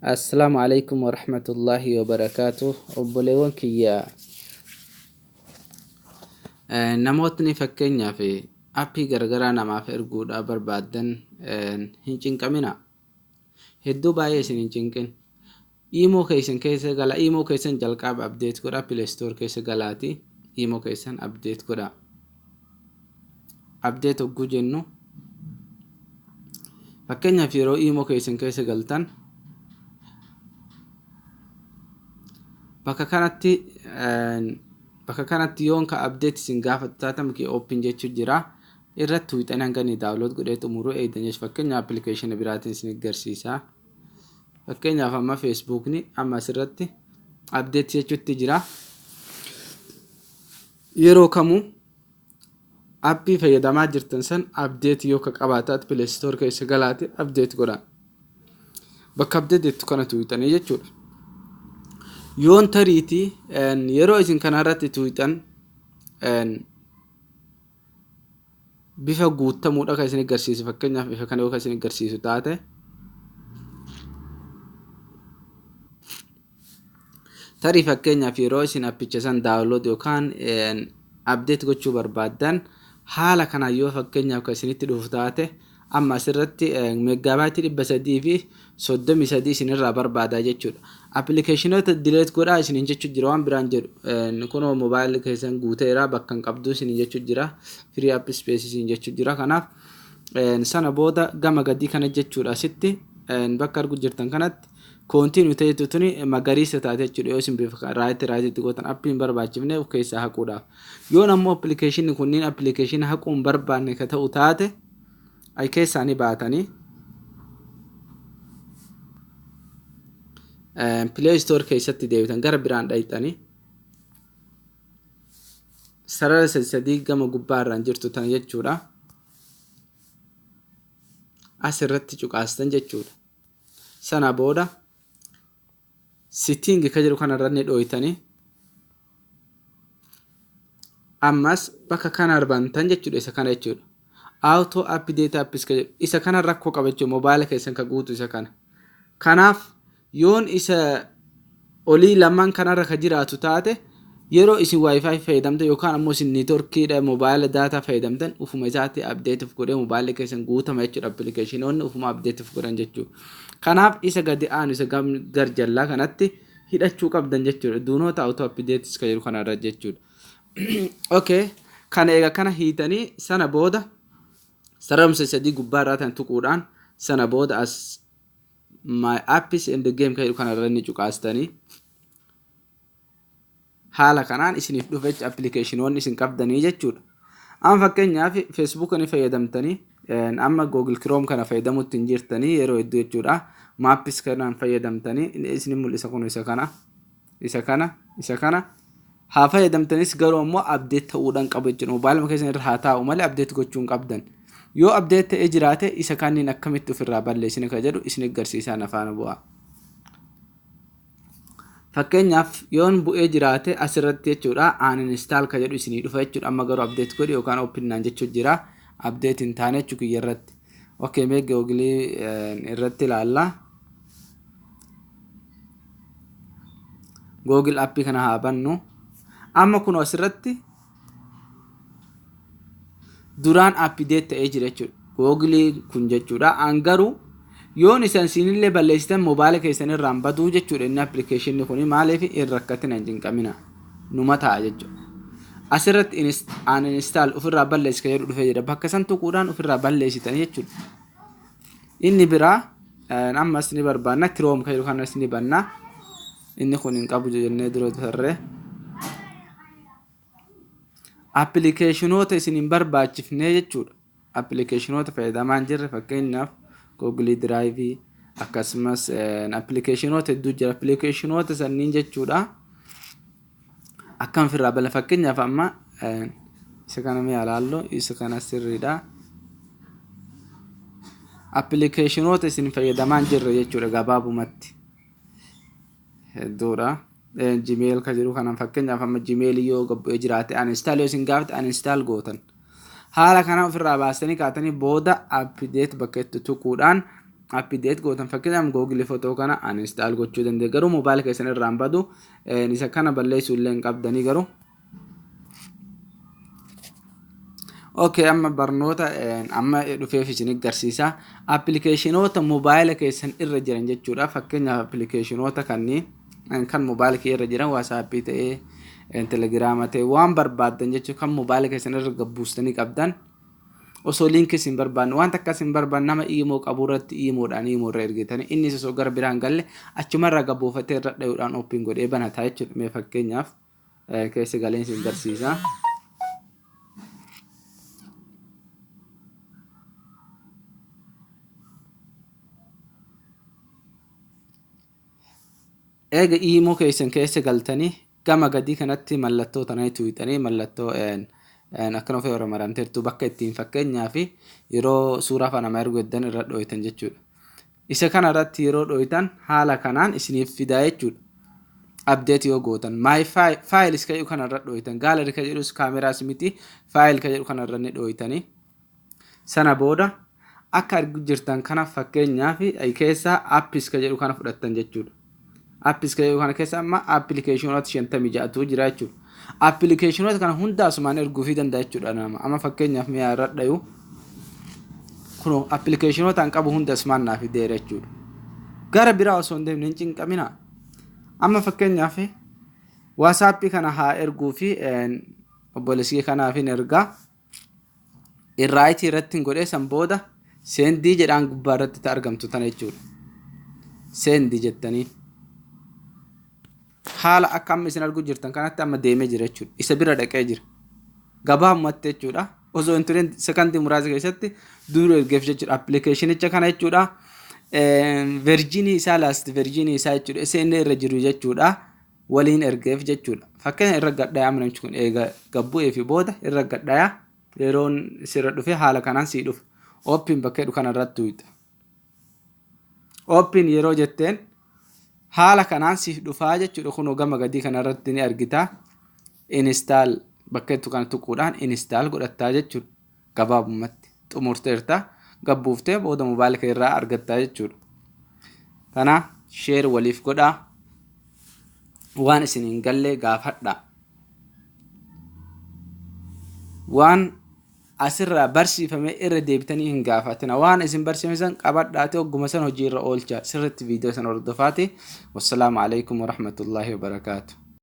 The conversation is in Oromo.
Assalaamu alaikum warahmatullaahi wabarakaatuh. Obboleewwan kiyya, namootni fakkeenyaaf appii garagaraa namaaf erguudhaa barbaaddan hin cinqamina. Hedduu baay'ee isin hin cinqin. Iimoo keessan keessa gala. Iimoo keessan jalqaba update godha. Play Store keessa galaati. Iimoo keessan update godha. Update hogguu jennu, fakkeenyaaf yeroo iimoo keessan keessa galtan, bakka kanatti yoon ka update isin gaafatu taatan kee open jechuu jira. Irratti tuuxanii hanga inni download godhee xumuruu eegdan jechuudha. Fakkeenya appilikeeshina biraatiin isin agarsiisa. Fakkeenyaaf amma Facebookni amma asirratti update jechuutti jira. Yeroo kamuu appii fayyadamaa jirtan san update yoo ka qabaataat, Play Store keessa galaati update godha. Bakka update jettu kana tuuxanii jechuudha. Yoon tariitii yeroo isin kanarratti tuuxan bifa guutamuudha kan isin agarsiisu, fakkeenyaaf bifa kana yoo kan isin agarsiisu taate, tarii fakkeenyaaf yeroo isin appicha san download yookaan update gochuu barbaaddan, haala kanaan yoo fakkeenyaaf kan isinitti dhufu taate, amma asirratti meeggaabaaytii 333 isinirraa barbaadaa jechuudha. Appilikeeshinoota delete godhaa isiniin jechuu jira, waan biraan jedhu. Kunoo moobaayilii keessan guuteera, bakka hin qabdu isiniin jechuu jira. Free up space isiniin jechuu jira. Kanaaf sana booda gama gadii kana jechuudha, asitti bakka argu jirtan kanatti continue ta'etu tuni magariisa taate jechuudha. Yoo isin bifa right rightitti gootan, appii hin barbaachifne of keessaa haquudhaaf. Yoon ammoo appilikeeshinni kunniin appilikeeshina haquu hin barbaanne ka ta'u taate, ay keessaa ni baatanii Play Store keessatti deebitan, gara biraan dhayxanii sarara sadii gama gubbaa irraan jirtu tana jechuudha. As irratti cuqaastan jechuudha. Sana booda setting ka jedhu kanarra ni dhooytanii, ammas bakka kana bantan jechuudha, isa kana jechuudha. Auto update apps ka jedhu isa kana rakkoo qaba jechuudha, moobaayila keessan ka guutu isa kana. Kanaaf yoon isa olii lamaan kanarra ka jiraatu taate, yeroo isin WiFi fayyadamtan yookaan ammoo isin networkiidha moobaayila data fayyadamtan, ufuma isaatti update of godhee moobaayilli keessan guutama jechuudha. Appilikeeshinoonni ufuma update of godhan jechuudha. Kanaaf isa gadi aanu, isa gar jallaa kanatti hidhachuu qabdan jechuudha. Do not auto updates ka jedhu kanarra jechuudha. Okay. Kana egaa kana hiitanii, sana booda sararumsa sadii gubbaa irraa tan tuquudhaan, sana booda as my apps and the game ka jedhu kanarra ni cuqaastanii, haala kanaan isiniif dhufe jecha appilikeeshinoonni isin qabdanii jechuudha. Amma fakkeenyaaf Facebook ni fayyadamtanii, amma Google Chrome kana fayyadamutti hin jirtanii yeroo hedduu jechuudha. Maps kanaan fayyadamtanii isin mul'isa, kun isa kana, isa kana, isa kana haa fayyadamtanis, garuu ammoo update ta'uudhaan qabu jechuudha. Mobaayiluma keessan irra haa taa'u malee update gochuu hin qabdan. Yoo update ta'ee jiraate, isa kanneen akkamitti ofirraa balleessina ka jedhu isin agarsiisaa, na faana bu'aa. Fakkeenyaaf yoon bu'ee jiraate asirratti jechuudha, uninstall ka jedhu isinii dhufa jechuudha. Amma garuu update godhi yookaan open naan jechuu jira. Update hin taane jechuu kiyya irratti. Okay, mee Google irratti ilaalla. Google appii kana haa bannu. Amma kun asirratti duraan update ta'ee jira jechuudha. Google kun jechuudha. An garuu yoon isan siinillee balleessitan, moobaayila keessan irraan baduu jechuudha. Inni appilikeeshinni kun maaliif hin rakkatina, hin cinqamina, numa ta'a jechuudha. Asirratti uninstall, ofirraa balleessi kan jedhu dhufee jira. Bakka san tuquudhaan ofirraa balleessitanii jechuudha. Inni biraa ammas ni barbaanna. Chrome kan jedhu kanas ni banna. Inni kun hin qabu jennee dura tarree. Appilikeeshinoota isin hin barbaachifne jechuudha. Appilikeeshinoota fayyadamaa hin jirre, fakkeenyaaf Google Drive, akkasumas appilikeeshinoota hedduu jira. Appilikeeshinoota sanniin jechuudha. Akkam ofirraa bala? Fakkeenyaaf amma isa kana mee ilaallu, isa kana sirriidha. Appilikeeshinoota isin fayyadamaa hin jirre jechuudha gabaabumatti. Hedduudha. Gmail ka jedhu kana fakkeenyaaf amma Gmail yoo gabbu'ee jiraate, uninstall yoo isin gaafate, uninstall gootan. Haala kana ofirraa baastanii kaatanii booda update bakka itti tuquudhaan Update gootan, fakkeenyaaf Google Photo kana uninstall gochuu dandeenya, garuu moobaayila keessan irraan badu isa kana balleessuu illee hin qabdanii garuu. Okay, amma barnoota amma dhufeef isin agarsiisa. Appilikeeshinoota moobaayila keessan irra jiran jechuudha. Fakkeenyaaf appilikeeshinoota kanneen kan moobaayila kee irra jiran, WhatsAppii ta'ee, Telegiraama ta'ee, waan barbaaddan jechuudha, kan moobaayila keessan irra gabbuustanii qabdan. Osoo liinkii isin barbaanne, wanta akkas hin barbaanne, nama imo qabu irratti imoodhaan imo irra ergitanii, innis osoo gara biraan galle achumarraa gabbuufatee irra dhayuudhaan open godhee banataa jechuudha. Mee fakkeenyaaf keessa galeen isin garsiisa. Eega imo keessan keessa galtanii gama gadii kanatti mallattoo tananii tuuxanii, mallattoo akkana ofii irra maramteertu, bakka ittiin fakkeenyaa fi yeroo suuraa afaan namaa erguu eddan irra dhooytan jechuudha. Isa kana irratti yeroo dhooytan haala kanaan isiniif fidaa jechuudha. Update yoo gootan my files ka jedhu kana irra dhooytan, gallery ka jedhus kaameraas miti, file ka jedhu kana irra ni dhooytanii. Sana booda akka argu jirtan kana fakkeenyaaf keessa apps ka jedhu kana fudhattan jechuudha. Apps ka jedhu kana keessa amma appilikeeshinoota 56tu jira jechuudha. Appilikeeshinoota kana hunda asumaan erguufii danda'a jechuudha nama. Amma fakkeenyaaf mi'a irra dhayu, kunoo appilikeeshinoota an qabu hunda asumaan naaf fideera jechuudha. Gara biraa osoo hin deemne, hin cinqamina. Amma fakkeenyaaf WhatsAppii kana haa erguu fi obboleessi kanaaf hin ergaa. Irraayitii irratti hin godhee, san booda send jedhaan gubbaa irratti argamtu tana jechuudha. Send jettanii. Haala akka amma isin arguu jirtan kanatti amma deemee jira jechuudha. Isa bira dhaqee jira. Gabaabumatti jechuudha. Osoo hin turin sekondii muraasa keessatti dura ergeef jechuudha. Appilikeeshinicha kana jechuudha. Version isaa, last version isaa jechuudha. Isa inni irra jiru jechuudha. Waliin ergeef jechuudha. Fakkeenya irra gadhayaa, namichi kun eega gabbu'ee fi booda irra gadhayaa, yeroon sirra dhufe haala kanaan sii dhufa. Open bakka jedhu kanarratti tuqxa. Open yeroo jetteen haala kanaan siif dhufaa jechuudha. Kunoo gama gadii kanarratti ni argita. Install bakka jettu kana tuquudhaan install godhattaa jechuudha. Gabaabumatti xumurteerta, gabbuuftee booda moobaayila kee irraa argattaa jechuudha. Kana share waliif godhaa. Waan isin hin galle gaafadhaa. Waan asirraa barsiifame irra deebitanii hin gaafatina. Waan isin barsiifame san qabadhaati ogguma san hojii irra oolcha. Sirriitti viidiyoo san hordofaati. Wassalaamu alaikum warahmatullaahi wabarakaatu.